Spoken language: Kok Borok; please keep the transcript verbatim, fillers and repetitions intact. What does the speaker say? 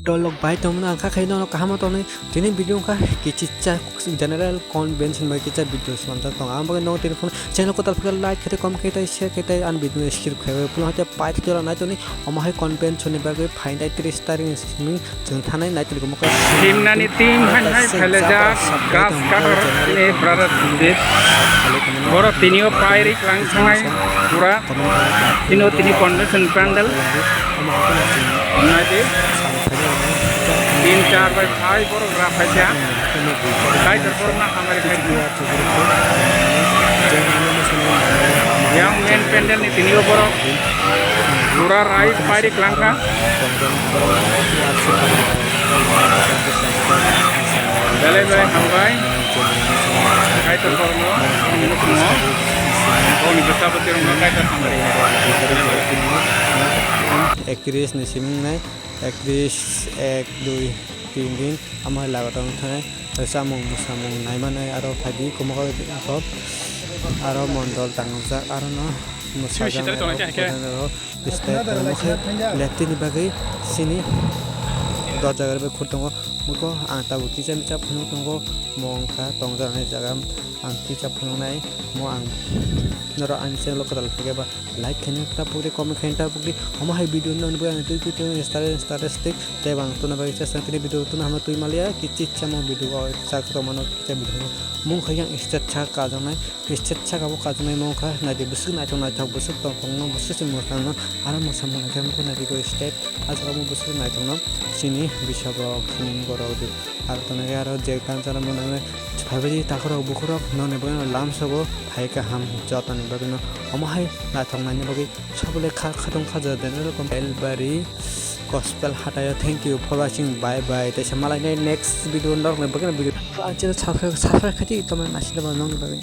Tolok bai tongmani ang kha khai nono kaham tongni tini video kha kichicha general convention bai kicha video slamjak tong ang bagwi nono tini phone channel kotal phikha like khai tei comment khai tei share khai tei ani video skip khai bai puno hate pai tei jora nai tongni omo hai convention ni bagwi phainai tris tarik ni simi chwng thanai nai tongni omo khe Simnani team hai hai phailajak grass cutter ni brother Sandeep. Borok tinio pai rik lang thangnai pura. Tino tini convention pandal. Naidi. Tin char bai phai borok ra phaikha. Kaitor borok na hamari khai. Yang main pandal ni tini o borok pura rai pairi klangkha. Belai belai hambai. Kaitor borokno nukmo. Boni bwsa bwtwi rokno kaitor hambai. Ekris ni simung nai. Ekris, ek, dui, tin din. Amo hai laga tong thai. Samung musamung naimanai aro phaidi komoka kok aro mondol tangjak aro no musajak state tongmo khe leptini bagwi sini dot jaga bai khur tongo muko ang tabuk kisa misa phunuk tongo mo wngkha tongjaknai jaga ang kisa phunuknai mo ang norok ani channel o kwtal phikhe ba. Like khaina ta pukri, comment khaina ta pukri. Omo hai video no nugwi ang twi twi twi status status tik tei bang tuna bagwi chesang tini video tuna hama twi maliya kichi chamo video o chak to mano kicha video no mung kha yang state cha ka jangnai state cha ka bo ka jangnai mung kha nai de bwswk naithok naithok bwswk tong tong no bwswk se mwsang no aro mwsang mung kha mung kha nai de state a jaga mung bwswk naithok no chini bisap rok chini borok de. Aro tonwi aro je culture mwnwi phaibadi takhurok bukhurok nokni bagwino lamsogo phai kaham jotoni bagwino omo hai naithok naini bagwi sabole kha khatung khaja de elbari gospel hataio thank you for watching bye bye teisa malainai next video norokni bagwino video ang channel subscribe subscribe khaidi tongmani naisingtaba nokni bagwi.